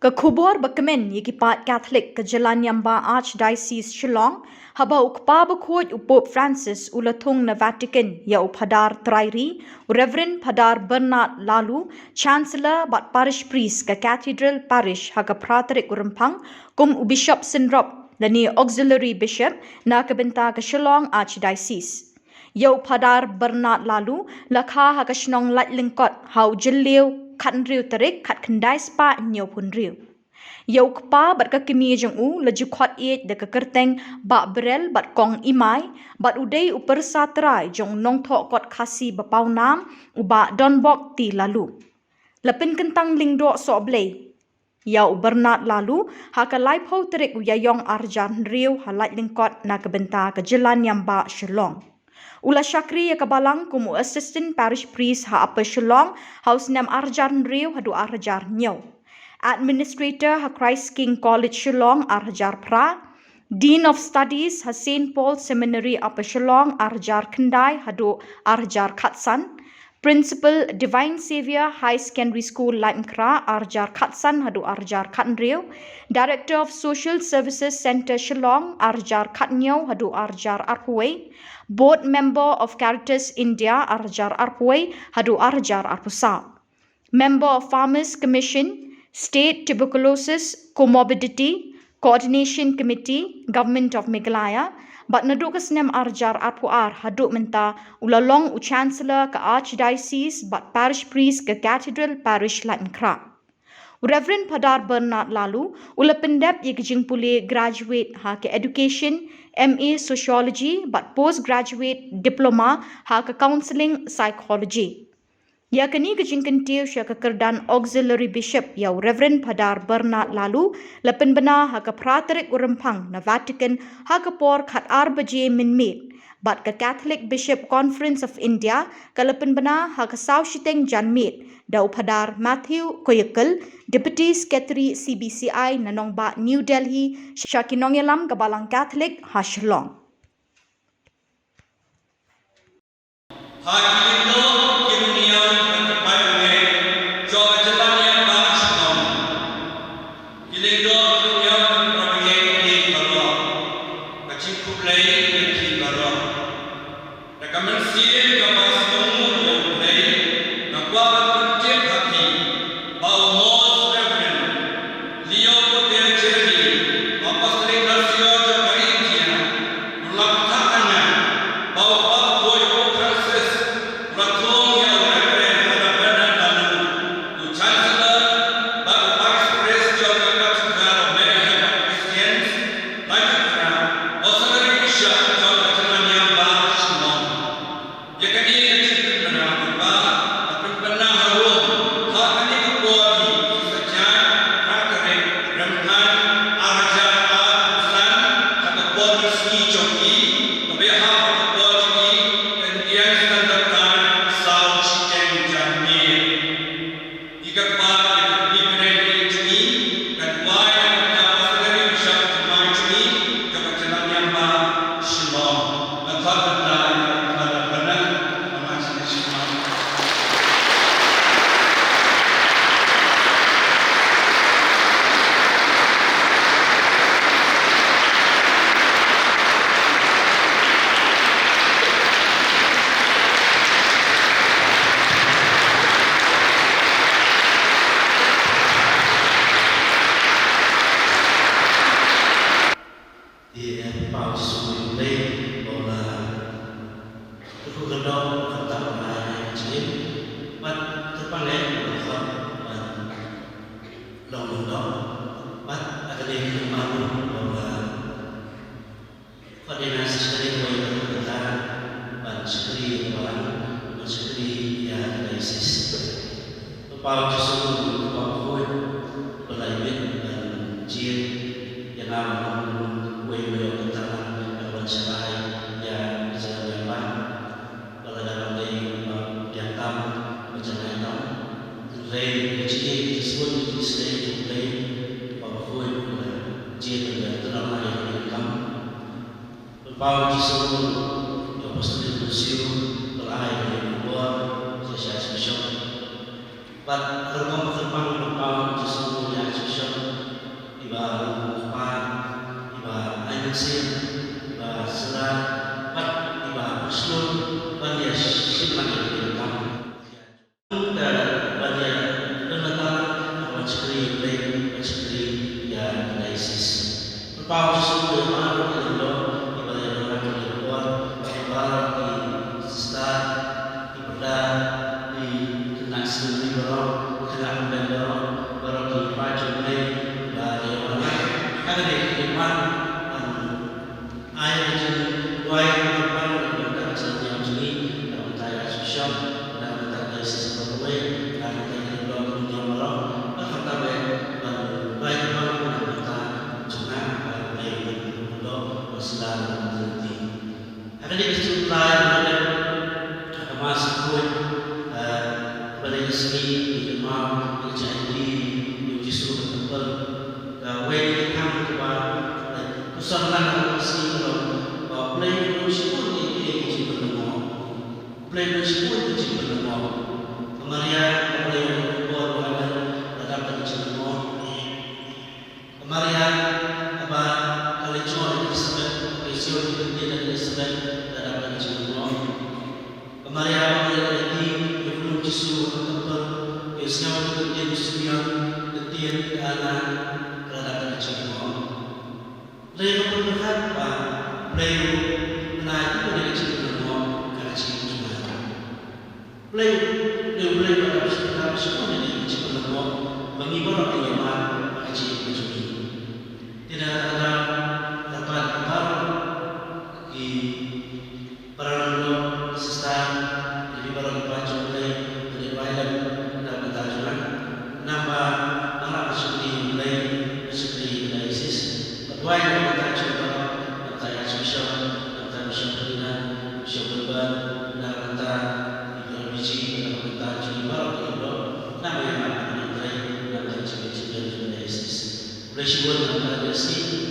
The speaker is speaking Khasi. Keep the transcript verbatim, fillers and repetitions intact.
Ka khubor ba kmen ïa ki paid Katholik ka Jyllaniamba Archdiocese Shillong, haba u Kpa Bakhuid u Pope Francis u la thung na Vatican ïa u Phadar Trai Ri, u Reverend Phadar Bernard Laloo, Chancellor bad Parish Priest ka Cathedral Parish ha ka phra tarik u Rymphang, kum u Bishop Synrop lane Auxiliary Bishop na ka bynta ka Shillong Archdiocese. Ïa u Phadar Bernard Laloo la kha ha ka shnong Laitlyngkot ha u Jylliew khathynriew tarik, khatkhyndai spah hynñiew phew hynriew. Ïa u kpa bad ka kmie jong u la ju khot ïeit da ka kyrteng Bah Brel bad Kong Imai, bad u dei u pyrsa trai jong u nongthoh kot Khasi ba pawnam, u Bah Donbok T Laloo. La pynkyntang lyngdoh sohblei ïa u Bernard Laloo ha ka laiphew tarik u Ïaïong arhajar hynriew ha Laitlyngkot na ka bynta ka Jyllaniamba Shillong. U la shakri ïa ka balang kum u Assistant Parish Priest ha Upper Shillong ha u snem arhajar hynriew haduh arhajar hynñiew, Administrator ha Christ King College Shillong arhajar phra, Dean of Studies ha Saint Paul Seminary Upper Shillong arhajar khyndai haduh arhajar khatsan, Principal, Divine Saviour High Secondary School, Laitumkhrah arhajar khatsan haduh arhajar khathynriew, Director of Social Services Centre Shillong arhajar khathynñiew haduh arhajar arphew wei, Board Member of Caritas India arhajar arphew wei haduh arhajar arphew saw, Member of Farmers Commission, State Tuberculosis Comorbidity Coordination Committee, Government of Meghalaya, bad naduh ka snem arhajar arphew ar haduh mynta u la long u Chancellor ka Archdiocese bad Parish Priest ka Cathedral Parish Laitumkhrah. U Reverend Phadar Bernard Laloo u la pyndep ïa ka jingpule Graduate ha ka Education, M A Sociology bad Postgraduate Diploma ha ka Counselling Psychology. Ïa kane ka jingkyntiew sha ka kyrdan Auxiliary Bishop ïa u Reverend Phadar Bernard Laloo la pynbna ha ka phra tarik u Rymphang na Vatican ha ka por khatar baje mynmiet, bad ka Catholic Bishop Conference of India ka la pynbna ha ka saw shiteng janmiet da u Phadar Matthew Koyakul, Deputy Secretary C B C I na nongbah New Delhi, sha ki nongïalam ka Balang Catholic ha Shillong. Ha ki lyngdoh ki rynïeng bad ki paidbah jong ka jylla Myanmar Shillong. Ki lyngdoh ki rynïeng bad ki paidbah baroh, ka jingkhublei ïa phi baroh. Da ka mynsiem kaba sngewbha ïa U Blei, nga kwah ban pyntip ha phi ba u Most Reverend Leo Potter Jeremy, u Apostolic Nuncio jong ka India, u la pynthikna ba u Kpa Bakhuid u Pope Francis u la thung ïa u Reverend Father Bernard Laloo, u Chancellor bad u Parish Priest jong ka Cathedral of Mary Help of Christians, Laitumkhrah, Auxiliary Bishop jong ka Jyllaniamba Shillong. Ïa kane ka jingpynbna ba la pynbna ha Rome ha kane ka por hi, sa jaiñ phra tarik Rymphang arhajar arphew san, ha ka por mynsngi jong ki, kaba ïahap ha ka por jong ki, Indian Standard Time, saw shiteng janmiet. Ki kyrpad ïa ka kmie bneng ka ïing jong ngi, ka duwai na ka bynta u Auxiliary Bishop thymmai jong ngi jong ka Jyllaniamba Shillong. Nga khot bynta ïa ka Father Bernard, ka ma jong ngi Shillong. Ïa, ïa, pau Jisu Blei, ba u la kyrkhu kyrdoh, kyrteng ba la ïa jingim, bad kyrpang eh, ba la khot, ban long lyngdoh, bad ha kane ka kynmaw, ba u la Khot ïa nga secretary kawei ka bynta ban shakri ïa ka balang, ban shakri ïa ka diocese. Pau Jisu, Kpa Bakhuid, ba la ïa mih ban jied ïa nga ban long uwei uwei u bynta ban ban shakri ïa ka jylla Myanmar. Ba la dang dei ba biang tam, ba janai tam. Hynrei ka jingïeit ka jingïeit ka jingïeit jong U Blei, Kpa Bakhuid, ba la jied ban ïa ka jylla Myanmar. Pynpaw Jisu ïa u Apostolic Nuncio, ba la ai ïa u bor sha Archbishop. Bad ka rukom kyrpang pynpaw Jisu ïa Archbishop, Pau Jisu ïa baroh ki lyngdoh, ïa baroh ki lyngdoh, ïa baroh ki sister, ki brother, ki khynnah sngewbha baroh, ki khynnah convent baroh, baroh ki paid jong U Blei, ba ki ïa wan. Ha kane ka ïa wan, ban ai ka jingduwai kyrpang na ka bynta ka jingïam jong ngi, na ka bynta ka Archbishop, na ka bynta ka diocese baroh kawei, na ka bynta ki lyngdoh ki dkhot baroh, bad khamtam eh ban duwai kyrpang na ka bynta jong nga, ba U Blei un ïoh ban synran na ka bynta jong ngi. Ha kane ka sngi Blai ba la dep ha ka Mass Khuid, eh, kaba dei ka sngi kynmaw ïa ka jingim u Jisu ha ka templ. Kawei na ki thang kaba, eh, puson lang ha ka sngi ka long ba U Blei un shibun ïa kiei kiei ki jingpynlyngngoh. U Blei un shibun ïa ki jingpynlyngngoh. Ka Maria kaba la ïoh ïa ka bor ba la dap da ka jingpynlyngngoh. Ka Maria kaba ka la ïoh ïa ka Elisabet, ka la ïoh ïa ka Elisabet, ka la dap da ka jingpynlyngngoh. Ka Maria kaba ka la ïoh ïa u Jisu ha ka templ, ka la ïoh ïa ka Simeon, ka Anna, ka la dap da ka jingpynlyngngoh. Lei ka pyrkhat ba Blei u nai tu ka dei ka jingpynlyngngoh ka jingim jong nga. Blei, Blei, Blei ba ka jingpynlyngngoh ka jingim jong nga. Ba ngi baroh ngi ïa mad ka jingim jong ngi. Te na kata ka daw, ka daw, ki para lyngdoh, ki sister, ïa phi baroh ki paid jong U Blei, ki dei duwai lem na ka bynta jong nga. Namar ba nga la ka shakri U Blei, ka shakri ka diocese. Ka duwai na ka bynta jong nga, na ka bynta ka Archbishop, na ka bynta Bishop Ferdinand, Bishop Wilbert, na ka bynta ki para B G, na ka bynta jong ngi baroh ki lyngdoh, namar ïa nga ka dei na ka bynta jong ka diocese. U Blei shibun na ka bynta ka diocese.